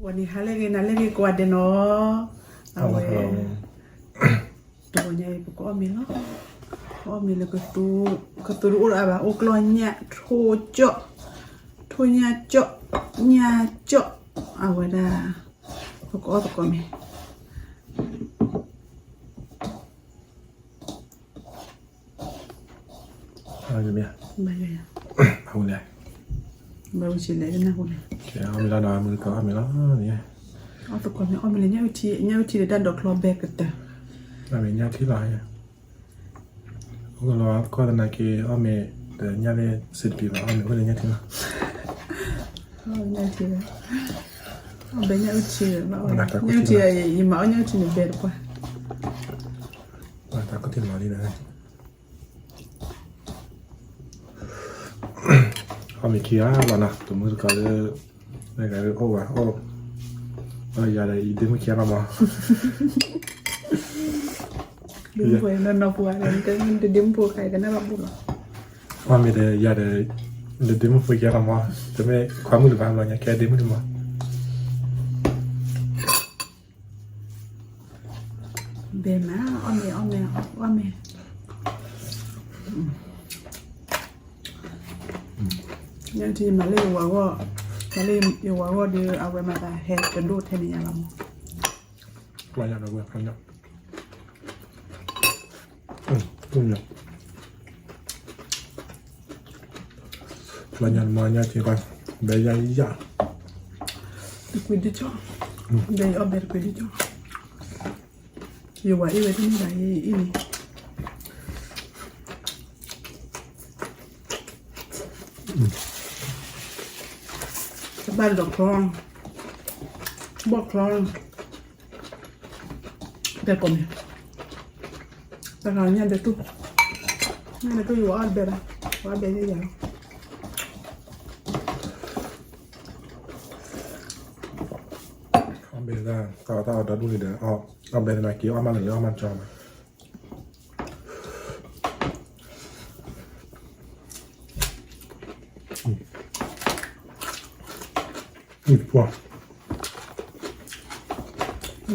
ပှၤန့ၣ်ဟါလၢဂ့ၤ နၤလၢဂ့ၤ ကွၢ်ဒဲးနီၤ, အဝဲ တဂီၤညါအံၤ ပကအီၣ်မ့ၤလီၤ, ပအီၣ်မ့ၤလၢကသူ, ကသူတအိၣ်ဒီးအဘၣ် အိၣ်ကျီၢ်ညၣ် ထိကၠီၣ်, ထိညၣ်ကၠီၣ်, ညၣ်ကၠီၣ်, အဝဲဒၣ် ပကအီၣ်သကိးမ့ၤ မ့ၢ်, ဘၣ်လဲၣ်, ဘၣ်ဝံၤလဲၣ်, ဘၣ်ဝံၤလဲၣ်, အီၣ်မ့ၤလီၤနီၤ မုၢ်တကီၢ် အီၣ်မ့ၤလီၤ, အီၣ်သကိးမ့ၤ အီၣ်မ့ၤလၢညၣ်အုၣ်ထံ, ညၣ်အုၣ်ထံဒီးတၢ်ဒိးချီဘဲကတၢၢ်, အီၣ်မ့ၤညၣ်ထံလီၤ, အိၣ်လီၤ ကီၢ်သနာ်က့ အီၣ်မ့ၤ တညၣ်လၢစံးတပံၤဘၣ် အီၣ်မ့ၤအိၣ်လၢညၣ်ထံလီၤ, အီၣ်ဘဲညၣ်အုၣ်ထံ, ညၣ်အုၣ်ထံ, ယမၤအီၣ်ညၣ်အုၣ်ထံန့ၣ်ဘဲတပှၢ် တၢ်ကတ့ၢ်လီၤလံဒီး, အီၣ်မ့ၤခံဂၤလီၤနီၤ တမုၢ်တကီၢ်လၢ, မ့ၢ်ဂၤလၢအိၣ်ဘၣ်အိၣ်, ယၤဒီးယဒ့မုၣ်ခံဂၤလီၤမး, ဒ့မုၣ်ဖိနီၢ်ပူၤဧါ, တဒ့မုၣ်ဖိခါအံၤကနၣ်ဘၣ်ဘူၣ်လီၤ, အီၣ်မ့ၤဒီးယၤဒီး, ယဒ့မုၣ်ဖိခံဂၤလီၤမး, တမ့ၢ်ခွါမုၣ်လၢၤဘၣ် လီၤညါကဲဒ့မုၣ်လံမး ဘဲမး အီၣ်မ့ၤ အီၣ်မ့ၤ အီၣ်မ့ၤ, ညၣ်ထံမၤလၢယဝၤဂီၢ်, မၤလၢယဝၤဂီၢ်ဒီး အဝဲမၤသးဟဲကဒိၣ်ထဲန့ၣ်ညါလီၤမး, ပှၤညၣ်ဒီးဝဲ ပှၤညၣ် ပှၤညၣ်မၤညၣ်ထံပှၤ, ဘဲယၢ်ယၢ်, တကွံဒ်ကၠီ, ဘဲအီၣ်ဘဲတကွံဒ်ကၠီ, ယဝၤအ့ၣ်ဝဲတန့ၢ်ဘၣ်အံၤအံၤန့ၣ်, တဘၣ်ဒီးချီ, ဘီၣ်ချီ တဲကိးမ့ၢ်, တဂၤညၣ်ဒဲတူၢ်, ညၣ်ဒဲတူၢ်ယဝၤအီၣ်တဘဲဘၣ်, ဝၤဘဲယဲယၤလီၤ, အီၣ်ဘဲဒၣ် တၢ်အီၣ်တၢ်အီဒီဒူၣ်န့ၣ်ဒီး, အီၣ်ဘဲသနာ်က့ အီၣ်မးလၢာ်လၢအီၣ်မးကၠီမး,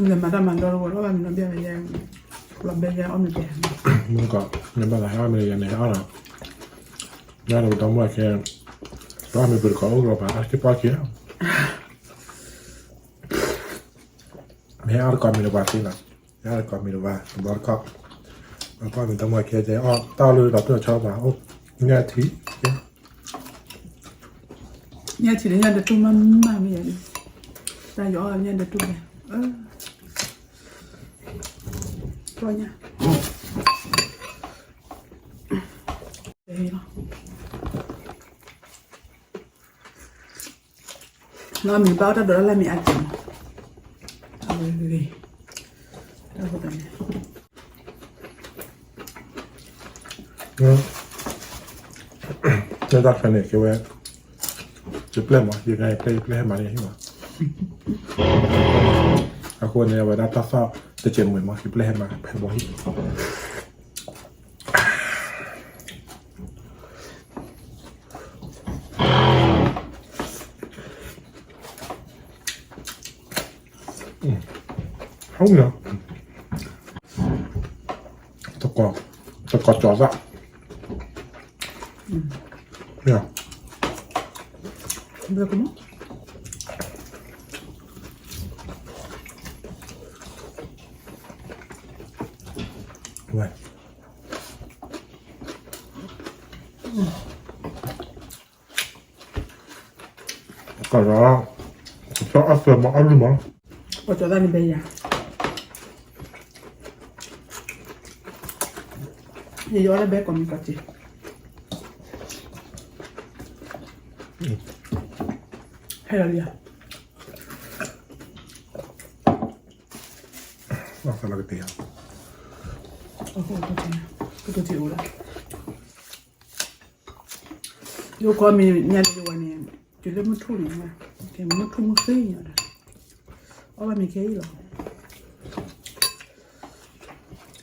လဲၤမၤတၢ်မၤဒီတဝီလီၤ ဘၣ်မနုၤဘၣ်ယဲ, လီၤဘဲယဲအီၣ်မ့ၤဘဲ, မုၢ်ကီး နဘၣ်သးဟဲအီၣ်မ့ၤလၢယၤန့ၣ် ဟဲအီၣ်လီၤ, ညါဒီးပတၢ်မူအခဲ, ပအီၣ်မ့ၤပှဲၤတကိးအိၣ်လီၤဘၣ် အါတက့ၢ်ပီၢ်ခံ, မ့ၢ်ဟဲအီၣ်တကိးမ့ၤလၢပှၤသ့လီၤ, ဟဲအီၣ်တကိးမ့ၤလၢပှၤ တဘျီတခီၣ်, ပအီၣ်မ့ၤတၢ်မူအခဲကဲ အီၣ်တၢ်အီၣ်လၢဒီးပျီၢ်ဆီဘၣ် အိၣ်, ညၣ်ထံ ညၣ်ထံဒီးညၣ်ဒဲတူၢ်မးမးမ့ၢ်ယၤန့ၣ်, တၢ်ယအီၣ်ညၣ်ဒဲတူၢ်လဲၣ်, ပှၤညၣ်, လီၤ, နီၢ်မ့ၢ်ဘၣ်အီၣ်တၢ်ဒိးတၢ်လၢ်မ့ၢ်အါက့ၤမး, အဝဲဂ့ၤ, တၢ်ဖိတၢ်န့ၣ် တၢ်တၢ်ဖဲန့ၣ်ကဲဝဲ, ယပျဲၢ်မး ယကဲယပျဲၢ် ယပျဲၢ်ဟဲမၤန့ၣ်ဟံၣ်မး, အဃိန့ၣ် အဝဲဒၣ်တၢ်သီၣ်တစဲးမုာ်မး ယပျဲၢ်ဟဲမၤဖဲဘီဟံၣ် ဟုတ်နော်, သကိး, သကိးကၠီၤသၣ်, ဘယ်ကမ, ဝဲ ကလီၤ, ကၠီအီၣ်သၢမးအီၣ်လွံၢ်မး, ပှၤကၠီၤသၣ်န့ၣ်ဘဲယၤ, ယယီၤလၢဘဲကိးမံၤကိးက့ၤ, ဟဲလီၤလံယၤ, ကတိၤထံအိၣ်လၢ ယိၤကီၢ်မ့ၢ်ညါန့ၣ် ယဝဲန့ၣ် တုၤလၢမုၢ်ထူၣ်န့ၣ်, မုၢ်ထူၣ်မုၢ်ဃ့ညါဒီး အီၣ်ဘၣ်မ့ၤခဲအံၤလီၤ,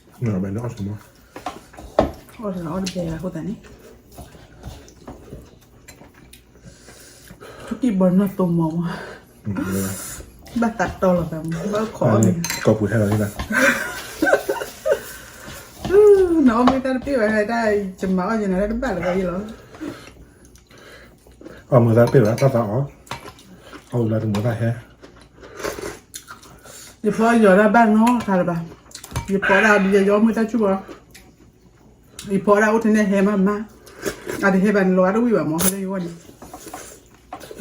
အီၣ်တဂၤအီၣ်တဘဲအဃိသတးန့ၣ်, ထူၣ်ကံၢ်ဘီနီၢ်သိမီၤမး, အ ဘၣ်သးတီလီၤသးမး ဘၣ်ခိးအီၣ်မ့ၤ ကိာ်ပူၤဟဲလီၤန့ၣ် နအီၣ်မ့ၢ်တၢ်တပ့ၢ်ဘၣ် တၢ်ယမၤအီၣ်ယနၤတၢ်တဘၣ်လၢၤဘၣ်ယလီၤ အီၣ်မ့ၢ်တၢ်တပ့ၢ်ဘၣ် တၢ်သးအီၣ် အီၣ်ဝံၤလီၤတမ့ၢ်တၢ်ဟဲ ယဖီယီၤတၢ်ဘၣ်နီတခါလၢၤဘၣ် ယဖီဒၣ်ဘျီယယီမ့ၢ်တၢ်ဆူၣ်ဘၣ် ယဖီဒၣ်အိၣ်ထဲန့ၣ်ဟဲမးမး အတဟဲဘၣ်န့ၣ်လီၤဂာ်တဝံၣ်ဘၣ်မး ဟဲလၢယဂီၢ်န့ၣ်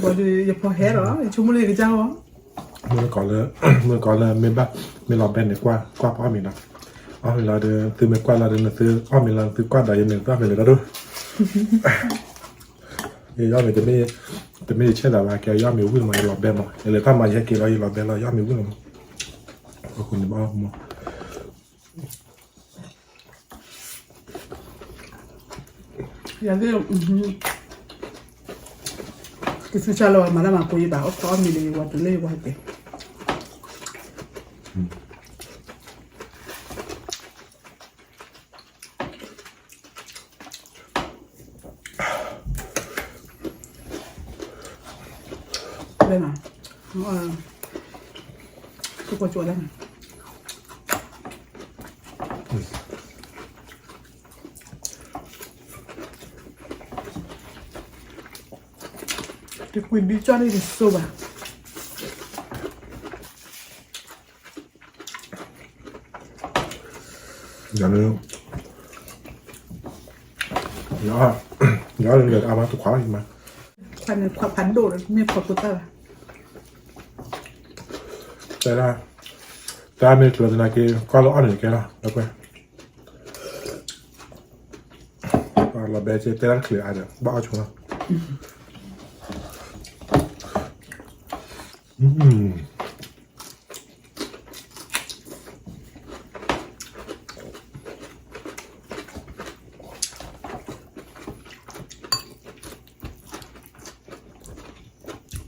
ဘၣ်ဒီးယဖီဟဲလီၤ ယဆိကမိၣ်လၢယကစၢ်ဂီၢ် မုၢ်ကီးလၢ မုၢ်ကီးလၢမ့ၢ်ဘၣ် မ့ၢ်လီၤဘဲန့ၣ် ကွၢ်ကွၢ်ပအီၣ်မ့ၤနီၤ အီၣ်မ့ၤလီၤဒီး သုမ့ၢ်ကွၢ်လီၤဒီး နသုအီၣ်မ့ၤလီၤ နသုကွၢ်ဒီးယန့ၣ် သုအီၣ်မ့ၤလၢတၢ်ဒိၣ် ယအီၣ်မ့ၤ တမ့ၢ်ယဆဲးသးဘၣ် ကဲယအီၣ်မ့ၤဝံၣ်မး ယလီၤဘဲမး ယလဲၤတၢ်မၤယဟဲက့ၤလီၤ ယလီၤဘဲလီၤ ယအီၣ်မ့ၤဝံၣ်လီၤမး အဃိန့ၣ်ဘၣ်မး ယသ့ၣ် ကသံၣ်ဆၣ်လၢပှၤမၤတၢ်မၤဖိယဘၣ် အီၣ်ခီအီၣ်မ့ၤလၢယဝၤတုၤလၢယဝၤက့ၤ လၢနၤ ကကွၢ်ကၠိဒၣ်နၤ တကွံာ်ဒ်ကၠီန့ၣ်တစိၢ်ဘၣ် ယၤလၢ ယၤလၢအမါတခွါလီၤယမါ ခွါန့ၣ်ခွါဖးဒိၣ်လီၤ မ့ၢ်ခွါဖိသၣ်ဘၣ် တဲဒၣ် တၢ်မ့ၢ်ကျၢၤသနာ်က့ ကွၢ်လၢအီၣ်န့ၣ်ကဲလီၤ လၢကွဲ လီၤဘဲက့ၤတဲဒၣ်တချုးအါဒီး ဘၣ်အီၣ်ဆိလီၤ ကျီညၣ် ကျီညၣ်ရိၤမး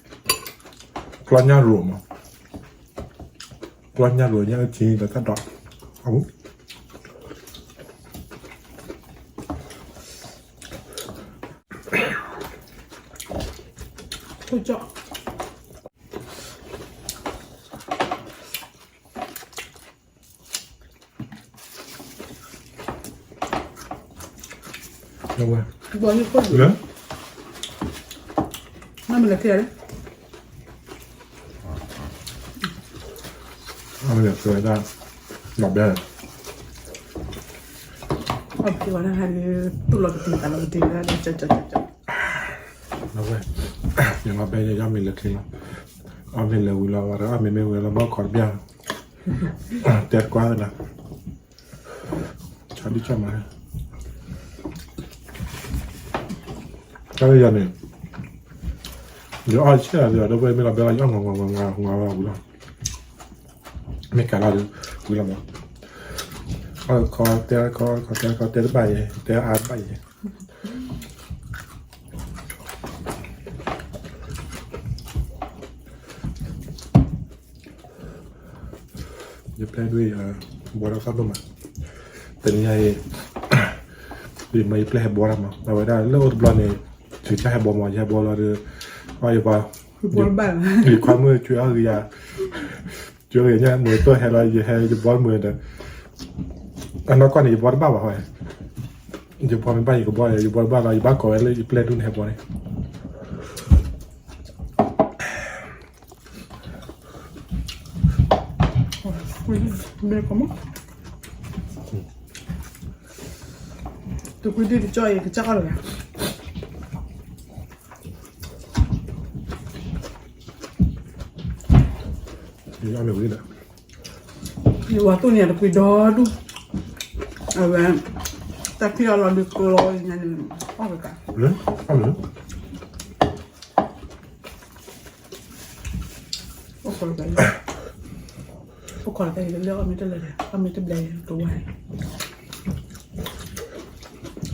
ကျီညၣ်ရိၤညၣ်အုၣ်ထံဒီးတၢ်ဒိး အဝဲ အဝဲ ဘီယိၣ်ခိၣ် လၢ မ့ၢ်လၢခံလဲၣ် အမ့ၢ်လၢခံဝဲဒၣ် လီၤဘဲ အဖံဝဲဒၣ်ဟဲလၢ တူၢ်လီၤကတံၤသးလီၤကတံၤဝဲဒၣ် ကၠီကၠီကၠီကၠီ အဝဲ ယလီၤဘဲယမ့ၢ်လၢခံလီၤ အမ့ၢ်လၢဝံၤလီၤဝဲ အမ့ၢ်မ့ၢ်ဝံၤလီၤ ဘီခီတဘျီ တဲကွၢ်ဝဲဒၣ် ဆီဒံၣ်ဆီမး တၢ်လၢယၤန့ၣ် ယအီၣ်ဆဲးဒီး ဒီပုၢ်ဝဲၢ်မ့ၢ်လီၤဘဲလီၤ ယအီၣ်ငီၤငီၤငီၤငီၤဝံၤလီၤ မ့ၢ်ကၤလီၤဒီး ဝံၤလီၤမး အီၣ်ခီတဲခီခီတဲခီတဲတဘၣ်ယဲ တဲအါတဘၣ်ယဲ ယပျဲၢ်ဒွဲၣ် ဘီဒီးသၣ်ဒိၣ်မး တနံၤအံၤ ယမ့ၢ်ယပျဲၢ်ဟဲဘီတၢ်မး အဝဲဒၣ်လၢအိၣ်တဘျီန့ၣ် ယကစၢ်ဟဲဘီမး ယဟဲဘီလီၤဒီး အယပှၤ ယခွါမုၣ်ဆွံအီၣ်ဂ့ၤယၤ ဆွံအီၣ်ဂ့ၤညါ မ့ၢ်တိၢ်ဟဲလီၤ ယဟဲယဘီမုၢ်ဒီး အနီၢ်ကီၢ်န့ၣ် ယဘီတဘၣ်ဘၣ်ဟီ ယဘီမ့ၢ်ဘၣ်ယကဘီ ယဘီတဘၣ်လီၤ ယဘၣ်ကိးဝဲလၢယပျဲၢ်ဒိၣ်န့ၣ်ဟဲဘီန့ၣ် တကွံဒံၣ်တကၠီၣ်အံၤ ကစၢ်အီၣ်လၢၤဘၣ် ယအီၣ်မ့ၢ်ဝံၤဒီး ယဝၤသူၣ်န့ၣ်တကွံဒီဒူၣ် အဝဲ တၢ်ခံအီၤလီၤဒုးကျီညါန့ၣ် အီၣ်ဝဲကါ အီၣ်မ့ၢ် အိၣ်ခိးလၢ အိၣ်ခိးလၢ အီၣ်မ့ၢ်တလၢာ် အီၣ်မ့ၢ်တဘျဲၣ် ကဝါ မုၢ်တကိး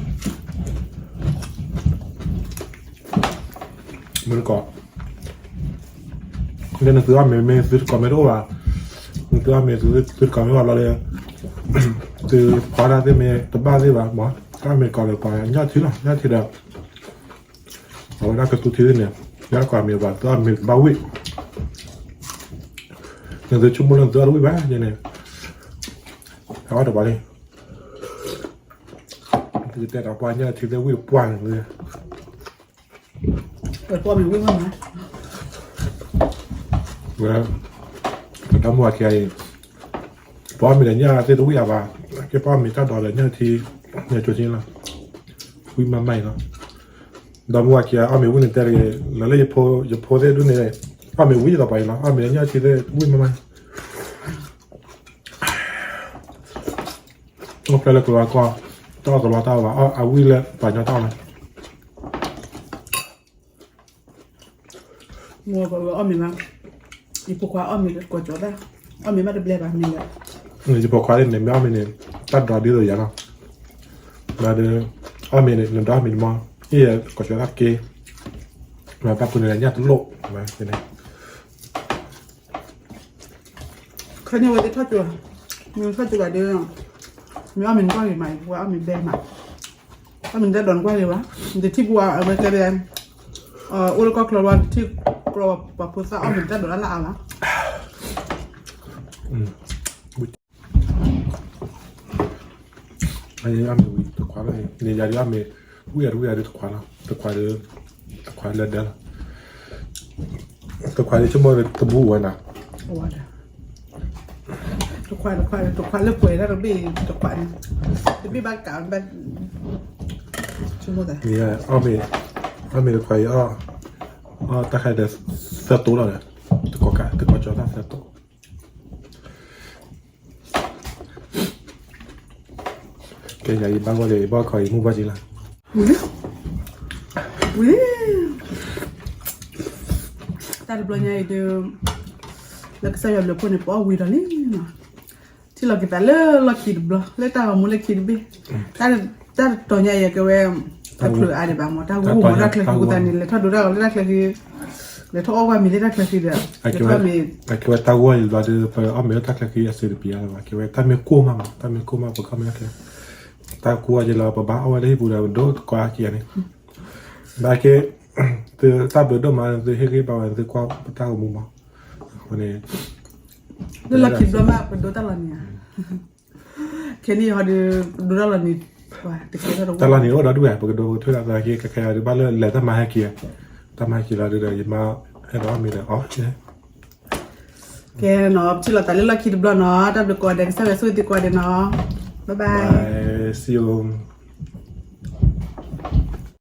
လၢနသုအီၣ်မ့ၤမ့ၢ်သုတကိးမ့ၢ်တအိၣ်ဘၣ် နသုအီၣ်မ့ၤသုတကိးမ့ၢ်အိၣ်ဘၣ်လီၤလၢ သုဖီဒၣ်သ့ၣ်မ့ၢ်တဘၣ်သ့ၣ်ဘၣ် မ့ၢ်တၢ်မ့ၢ်တကိးဒီးပှၤညၣ်ထံလီၤ ညၣ်ထံဒီး အဝဲဒၣ်ကသူထံသ့ၣ်န့ၣ် ကွၢ်မ့ၢ်ဘၣ်သုအီၣ်မ့ၤဘၣ်ဝံၣ်, နသုဆိကမိၣ်လၢနသုအီၣ်တဝံၣ်ဘၣ်န့ၣ်, အီၣ်တဘၣ်လံ, သုကတဲဒီးပှၤညၣ်ထံသ့ၣ်ဝံၣ်ပှၢ်န့ၣ်, ပအီၣ်မ့ၤဝံၣ်မး, ပဒီမါဝၤခံဂၤအံၤ, ပအီၣ်မ့ၤဒီးညၣ်သ့ၣ်တဝံၣ်အါဘၣ်, ကဲပအီၣ်မ့ၤတၢ်ဒိးဒီးညၣ်ထံ, ညၣ်ကၠိထံလီၤ, ဝံၣ်မးမးအံၤလီၤ, ဒီမါဝၤခံဂၤအီၣ်မ့ၤဝံၣ်န့ၣ်တဲတဂ့ၤ, လၢလၢယဖိသ့ၣ်ဒ်န့ၣ်, အီၣ်မ့ၤဝံၣ်ဒီးပှၤအံၤလီၤ, အီၣ်မ့ၤဒီးညၣ်ထံသ့ၣ်ဝံၣ်မးမး အိၣ်ဖျဲၣ်လၢကလၤကီၢ်, တၢ်အီၣ်တလီတၢ်အီၣ်ဘၣ်, အဝံၣ်လၢပှၤညီတၢ်အီၣ်လီၤ, မိၢ်ပဝဲအီၣ်မ့ၤမး, ယဖိခွါအီၣ်မ့ၤလၢကိးကၠီၤတၢ်, အီၣ်မ့ၤမးတဘျဲဘၣ်မ့ၢ်လၢ, ယဖိခွါန့ၣ်မ့ၢ်အီၣ်မ့ၤန့ၣ်, တၢ်ဒိးဒ်သိးယၤလီၤ, ဒီး, အီၣ်မ့ၤန့ၣ် နဒိးအီၣ်မ့ၤတမီၢ်, ဟ့ၣ်ယကိးကၠီၤတၢ်က့, မ့ၢ်ပာ်ပူၤန့ၣ်ညၣ်တလိၣ်, န့ၣ် ခီန့ၣ်ဝဲသ့ၣ်ထီၣ်ကၠိ, မ့ၢ်ထီၣ်ကၠိဘၣ်ဒီး, မ့ၢ်အီၣ်မ့ၤနကွၢ်ဂ့ၤမး, ပှၤအီၣ်မ့ၤဘဲမး, အီၣ်မ့ၤတၢ်ဒိးနကွၢ်ဂ့ၤဘၣ်, နတထံၣ်ပှၤအဝဲကဲဒဲ, အိၣ်လၢကီၢ်ချၢဘၣ်, တထံၣ်ကျီပှၤဖိသၣ်အီၣ်မ့ၤတၢ်ဒိးတၢ်လၢအါဘၣ် အမ့ၢ်ဝံၤတခွါလီၤ, န့ၣ်ယၤဒ်အမ့ၢ်, ဝံၣ်ယၤဒ်ဝံၣ်ယၤဒ်တခွါလီၤ, တခွါဒီး, တခွါလၢဒၢလီၤ, တခွါလၢဆိကမိၣ်တဘူၣ်ဝဲနၤ, တခွါ, တခွါလၢပှဲၤဒၣ်တဘ့ၣ်, တခွါန့ၣ်, တဘ့ၣ်ဘၣ်ကးဘၣ်, ဆိကမိၣ်တၢ်, အီၣ်မ့ၤတခွါအံၤ, အီၣ်တၢ်ခါဒီး, သၢတိလီၤဒီး, တကိးကး, တကိးကၠီၤတၢ်သၢတိ ကဲယၤယဘၣ်ဂီၢ်ဒီး ယဘၣ်ခီယမုၢ်ဘၣ်က့ၤလီၤ, ဝံၤ, တၢ်တဘျီညါအံၤဒီး, လၢကစၢ်ယွၤဘျုးဖှိၣ်န့ၣ် ပအီၣ်ဝံၤဒီးလံနီၤ, ထံၣ်လီၤက့ၤသးလၢလီၢ်ခံတဘျီ, လၢတၢ်ဂီၤမူလၢခံတဘ့ၣ်, တၢ်တတီၤညါအံၤကဲဝဲ, တချုးအါဒံးဘၣ်မး, တၢ်ဂီၤမူတၢ်ချၢဃံအဃိသတးန့ၣ် လဲၤထီၣ်ဒိတၢ်ဂီၤလၢတၢ်ချၢဃံ, လဲၤထီၣ်အီၣ်ကွၢ်မ့ၤလၢတၢ်ချၢဃံဒီး, အကဲဝဲတၢ်ဂီၤအံၤဘျီဒီး ပအီၣ်မ့ၤလၢတၢ်ချၢဃံအစ့တပျံၤလၢၤဘၣ်, ကဲဝဲတၢ်မ့ၢ်ကိၢ်မးမး, တၢ်မ့ၢ်ကိၢ်မး ပကအီၣ်မ့ၤတၢ်ချၢ, တၢ်ကိၢ်အီၤယလီၤ ပဘၣ်အီၣ်ဝဲလၢဟံၣ်ပူၤဒီး ပဒိၣ်တကွၢ်က့ၤန့ၣ်, ဘၣ်က့ၤ, သုတၢ်ဘျုးဒိၣ်မး သုဟ့ၣ်ဂံၢ်ဘါဝဲ သုကွၢ်ပတၢ်ဂီၤမူမး, အဃိန့ၣ်, လၢလီၢ်ခံတဘျီမး ပဒိတၢ်လီၤနံၤဧါ, ခဲနံၣ်ဟီဒီး, ပဒိတၢ်လီၤနံၤ, တၢ်လီၤနံၤအိၣ်ဒီးဒူၣ်ဝဲ ပကဒိပကထၢၣ်ဒၣ်သးက့ၤ ကဲခဲအံၤဒုးဘၣ်လၢလဲၤတၢ်မၤဟဲက့ၤ, တၢ်မၤဟဲက့ၤလီၤဒုးဒီး ယမါအဲၣ်ဒိးအီၣ်မ့ၤဒီးအီၣ်, ကဲနီၤ ပထံၣ်လိာ်သးလၢလီၢ်ခံတဘျီနီၤ တၢ်ဘျုးကိးဂၤဒဲး ကစၢ်ယွၤဆိၣ်ဂ့ၤသုကိးဂၤဒဲးနီၤ bye bye, see you.